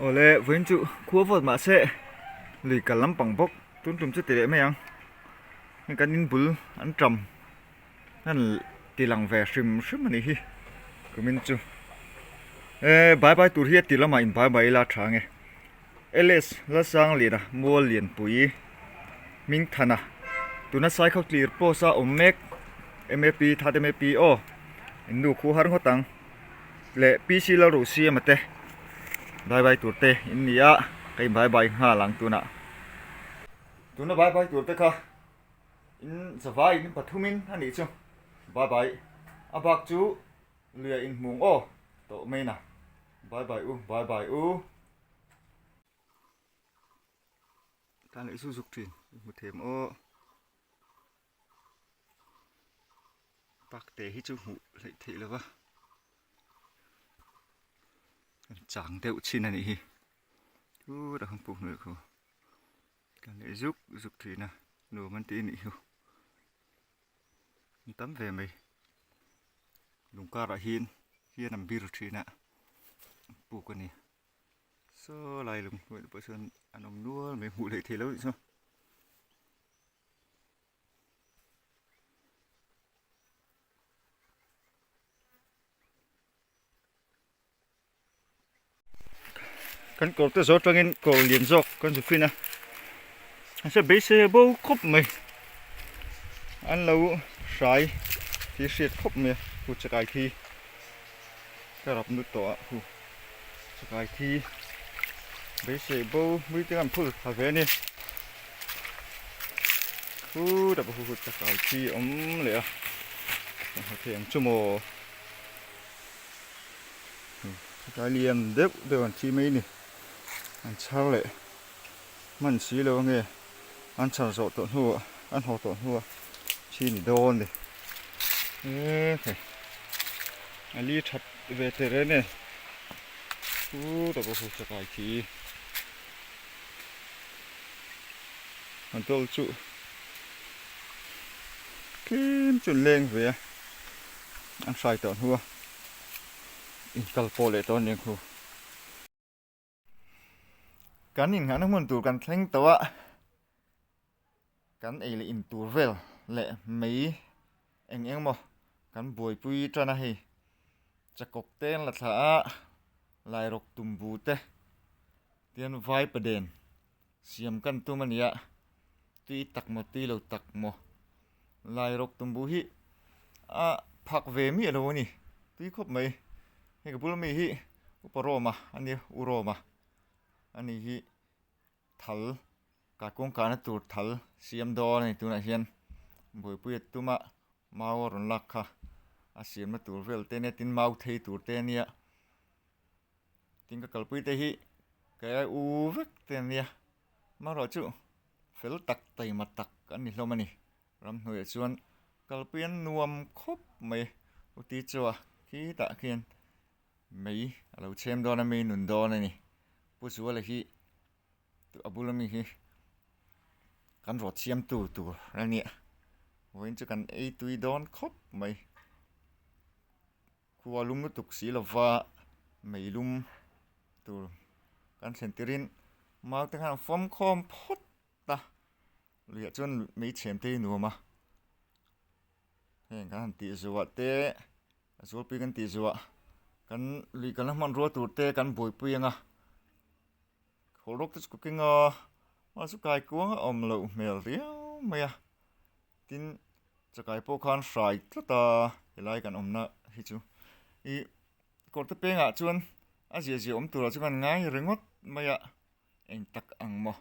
Awle vawiin chu khua vawt mahse lui kal lampang bawk tun tum chu ti leh mai ang hei kan in bul an ṭam an ti lang ve hrim hrim a nih hi kumin chu eh bye bye tur hi a ti lamah in bye bye ila a tha ang e. LS Lalsangliana Mual Lianpui Hmingthana tuna Saikhaw tlir post a awm mek map that map aw in nu khu har ngawt ang leh PC Lalruhsiama te bye bye tur te in ni a ka in bye bye nghal ang tunah tuna bye bye tur te kha in zavai in pathum in a nih chu bye bye a bak chu luia inhmung aw tawh mai na bye bye u bye bye u. Tan leh zuk zuk thin hmu them aw pakte hi chu hmuh hleih theih lo va chang deuh chin a nih hi chutah khan puk hnuai khu tan leh zuk zuk thin a nuam an ti a nih hi an tam ve mai lung karah hian hian an bir thin a puk a ni. Saw lai lung hnuai pawh sawn an awm nual mai hmuh leh theih loh nih chu. Kan kawr te zawh atangin kawr lian zawk kan zu fin a mahse beisei a bo khawp mai an lo hrai tih hriat khawp mai a pu chakai khi. Ka rap nut tawh a hu chakai thi beisei bo mui te khan phul tha ve a ni khu dap a hu hu chakai thi awm leh a ka hmu thei ang chu maw chakai lian deuh deuh an thi mai a ni an chhar leh hman si lo ange an chhar zawh tawh hnuah an haw tawh hnuah thi ni dawn ni e hei a li that ve teh reng e chutah pawh khu chakai khi an tawl chu tlem chu an leng ve a an hrai tawh hnua inkal pawh leh tawh a ni ang khu. Kan inngahna hmun tur kan thleng tawh a, kan ei leh in tur vel leh mei eng eng maw kan buaipui tan a hei chakawk te an la thla a, lairawk tumbu te tian vaipaden siam kan tum a ni a, tui tak maw tui lo tak maw lairawk tumbu hi a phak ve miah lo a ni tui khawp mai hei ka bula mi hi upa Roma a nia u Roma a ni hi thal kahkawng kahna tur thal siam dawn a ni tunah hian buaipui a tum a mau a rawn lak kha a siamna tur vel te ania tin mau thei tur te ania tin ka kalpui te hi ka u vek te ania amaherawh chu fel tak taima tak an ni hlawm a ni ramhnuaiah chuan kalpui an nuam khawp mai uti chua khitah khian mei a lo chhem dawn a mei nun dawn a ni pu zuala hi a bula mi hi kan rawt siamtu tur a nia vawiin chu kan ei tui dawn khawp mai khua lum lutuk si lova mei lum tur kan thlen tirin mau te khan an fawm khawm phawt a luiah chuan mei chhem te hi nuam a heng kan han tih zuah te a zualpui kan tih zuah kan lui kalna hmanrua tur te kan buaipui ang a khawlh rawk te chu ka keng a mahse kai kuang a awm loh hmel riau mai a tin chakai pawh khan hrai tlat a helai kan awmna hi chu ih kawr te pengah chuan a zia zia awm turah chuan kan ngai ringawt mai a eng tak ang maw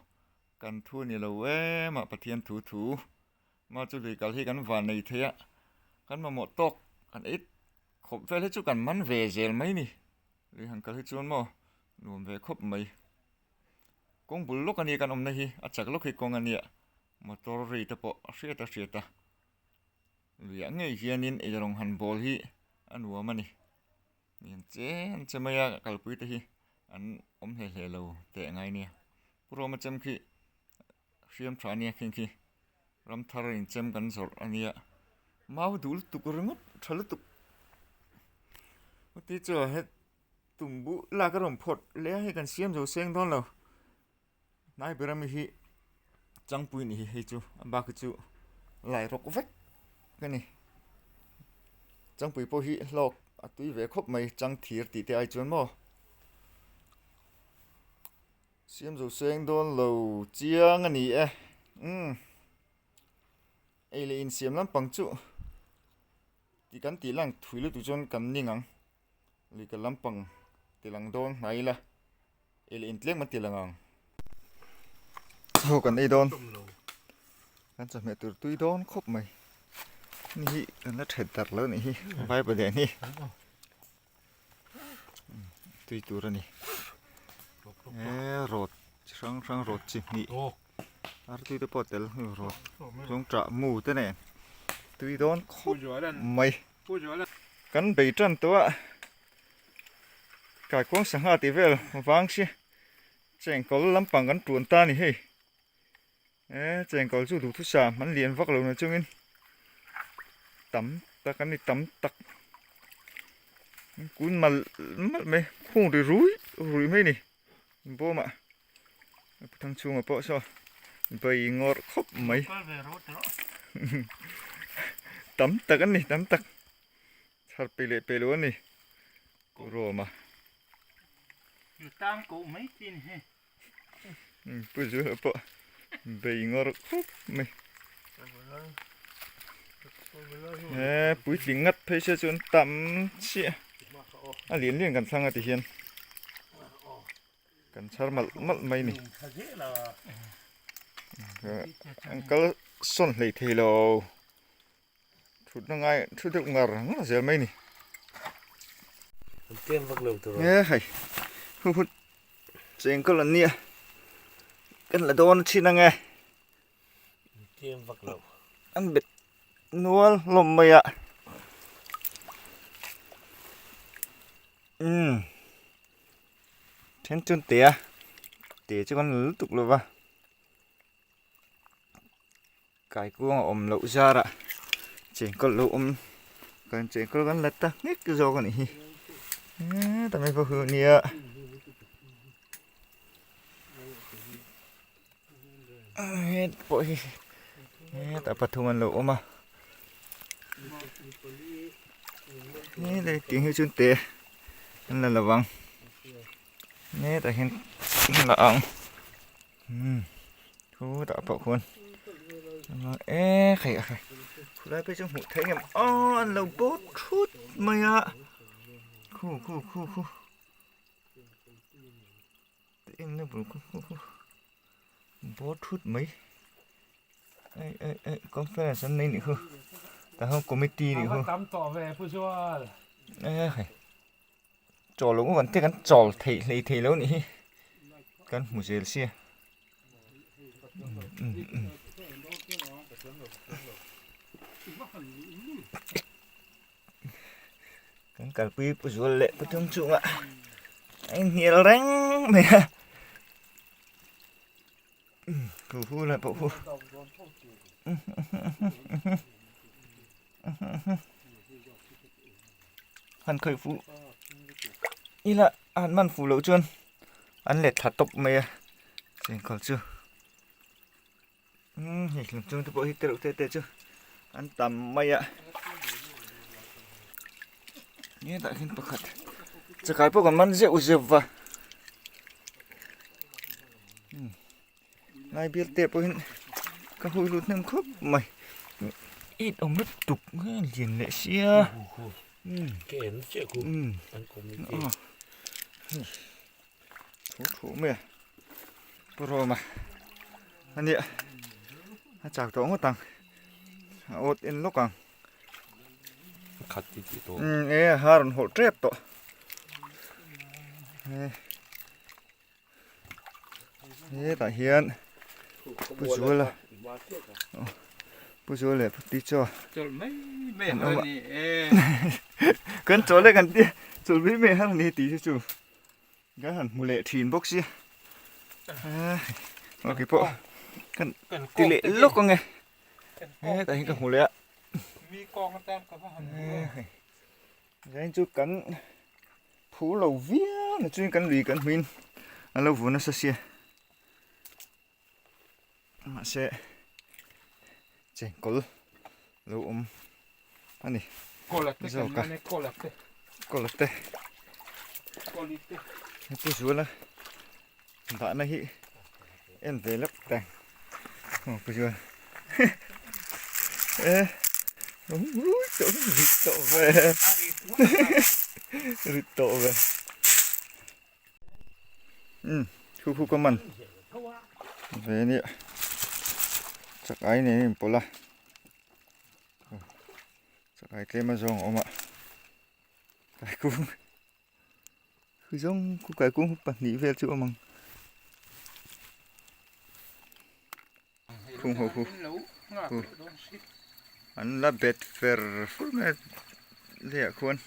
kan thu ni lo em a Pathian thu thu mah chu lui kal hi kan van nei thei a kan mamawh tawk kan ei khawp vel hi chu kan man ve zel mai ni lui han kal hi chuan maw nuam ve khawp mai kawng bul lawk a nia kan awmna hi a chak lawk hi kawng a nia motor ri te pawh a hriat a hriat a luiah ngei hianin eirawng han bawl hi a nuam a ni. Lian chen che mai a kalpui te hi an awm hle hle lo teh ngai nia pu Roma chem khi hriam tha ania khing khi ram thar in chem kan zawrh ania mau duh lutuk ringawt tha lutuk chuti chu het. Tumbu lak a rawn phawrh leh a, hei kan siam zo seng dawn lo. Hnai ber ami hi changpui ni hi hei chu a bak hi chu lai rawk vek a ni. Changpui pawh hi hlawk a tui ve khawp mai chang thir tih te ai chuan maw. Siam zo seng dawn lo chiang a ni e umm ei leh insiam lampang chu tih kan tih lang thui lutuk chuan kan ning ang. Lui ka lampang ti lang dawn hnai ila ei leh intlem a ti lang ang. Chaw kan ei dawn kan chawhmeh tur tui dawn khawp mai ni hi kan la that darh lo nih hi vai pahnih hi tui tur a ni e rawt chi hrang hrang rawt chi hnih artui te pawh a tel rawt zawng tah mu te nen tui dawn khawp mai. Kan bei tan tawh a, kaikuang sangha tih vel vang si chengkawl lampang kan tuan ta a ni hei e chengkawl chu duhthusam an lian vak lo na chungin tam tak an ni tam tak kun malh malh mai khung ri rui rui mai a ni bawmah Thang chhungah pawh saw bei ngawrh khawp mai tam tak an ni tam tak chhar pe leh pe lo an ni Roma tang koh mai chi ni he pu zuala pawh bei ngawrh khawp mai he puitling ngat phei se chuan tam chiah a lian lian kan thlang a ti hian. Kan chhar malh malh mai ni. An kal sawn hlei thei lo. Thutna ngai thu deuh ngar ngar zel mai ni. An tlem vak lo tur. E hei. Hu hu cheng kawl an nia. Kan la dawn thin ange. An tlem vak lo. An bet nual hlawm mai a. Umm. Then chuan te a te chu kan la lutuk lo va kaikuang a awm loh zarah chengkawl lo awm kan chengkawl kan la ta nghek zawk a nih hi heta mai pawh hi nia het pawh hi hetah pathum an lo awm a helai tiang hi chuan te an la lo vang hetah hian an la ang umm khutah pawh khuan e khai a khai khulai phei chu hmuh theih em aw an lo bawt thut mai a khu khu khu khu. Engna bul khu khu khu bawr thut mai ei ei ei conference an nei nih khu tah hian committee nih khu tam tawh ve pu zual e hei chawl lo kan te kan chawl theih hlei thei lo nih hi kan hmu zel sia um um Kan kalpui pu zual leh pu thum chungah a inhnial reng mai a khu khu lah pawh khu han khawih fuh ila a han man fuh loh chuan an let thla tawp mai a chengkawl chu umm hei hlum chung te pawh hi tereuh te te chu an tam mai a hetah hian pakhat chakai pawh kan man zeuh zeuh va umm lai bial te pawhin ka hui lut hnem khawp mai it awm lutuk lian leh sia umm umm Thu thu mai a pu Roma a nia a chak tawh ngawt ang a awt en lawk ang khat ti ti tawh umm e a ha rawn hawlh tep tawh e hetah hian pu Zuala pu Zuala leh pu Tichaw chawlh mai mai har a ni e kan chawlh leh kan ti chawlh mai mai har a ni tih hi chu. Kan han hmu leh thin bawk sia ok pawh kan ti leh lawk ang e hetah hian ka hmu leh a zain chu kan Khur lo viau na chuan kan lui kan hmuin an lo vur nasa sia mahse chengkawl lo awm a ni zawk a kawl te pu zuala dahna hi en ve lek teng aw pu zual e rit tawh ve rit tawh ve umm khu khu ka man ve ania chak ai nen a inpawlh a chak ai tlem a zawng a awm a kaikung. Zawng ku kai kung pahnih vel chu awm ang. Khung ho khu. Khu. An la bet fer fur mai leh khuan.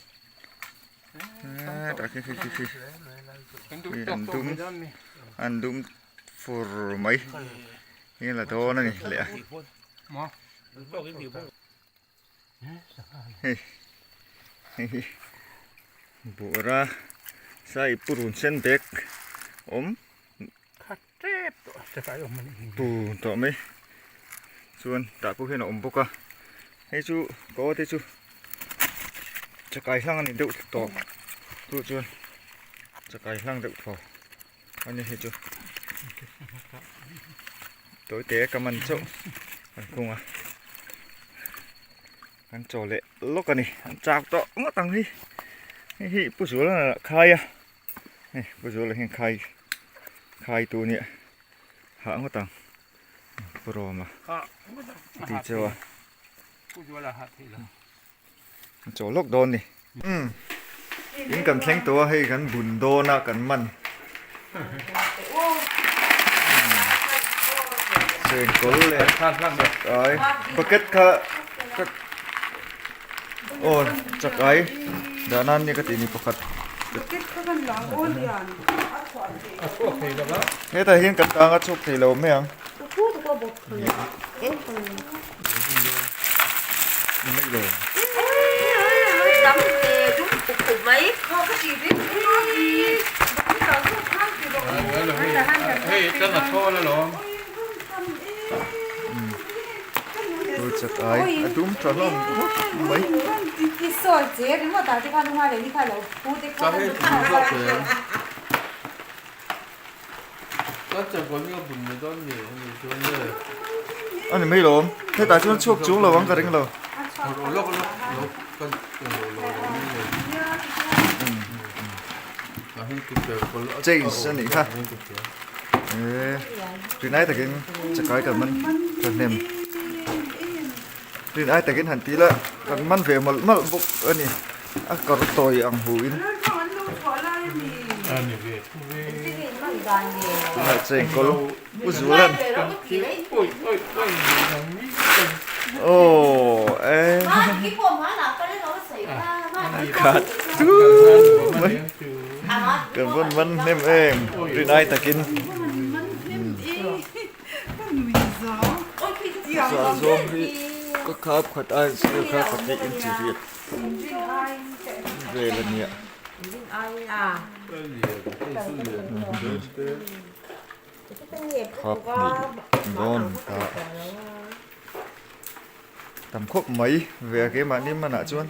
Ta khi khi khi khi. An dum an dum fur mai. Hi la dawn ani leh a. Hei hei hi bawra sai purun sen bag awm tun tawh mai chuan tah pawh hian a awm bawk a hei chu kaw te chu chakai hlang a ni deuh tawh chu chuan chakai hlang deuh thaw a ni hei chu tawi te ka man chauh kan khung a kan chaw leh lawk a ni an chak tawh ngawt ang hi hei hi pu zuala khai a hei pu zuala hian khai khai tu nia hah ngawt ang pu rawma tih chauh a chaw lawk dawn ni. Umm in kan thleng tawh a hei kan bun dawn a kan man chengkawl leh chakai bucket kha ka aw chakai dah nan nia ka tih ni pakhat hetah hian kan tang a chhuak thei lo mai ang. A ni mai lawm hetah chuan chhuak chung lo ang ka ring lo change a nih kha eh rinai takin chakai kan man thahnem rinai takin han ti la kan man ve mawlh mawlh bawk a ni a kawr tawi ang hu in. Tunah chengkawl u Zualan aw e khat tu mai kan vawn man hnem em rinai takin Zah zawng hi ka khap khat a sir kha pahnih inchi riat vel a nia. Khap hnih dawn ta tam khawp mai ve a keimahni hmanah chuan.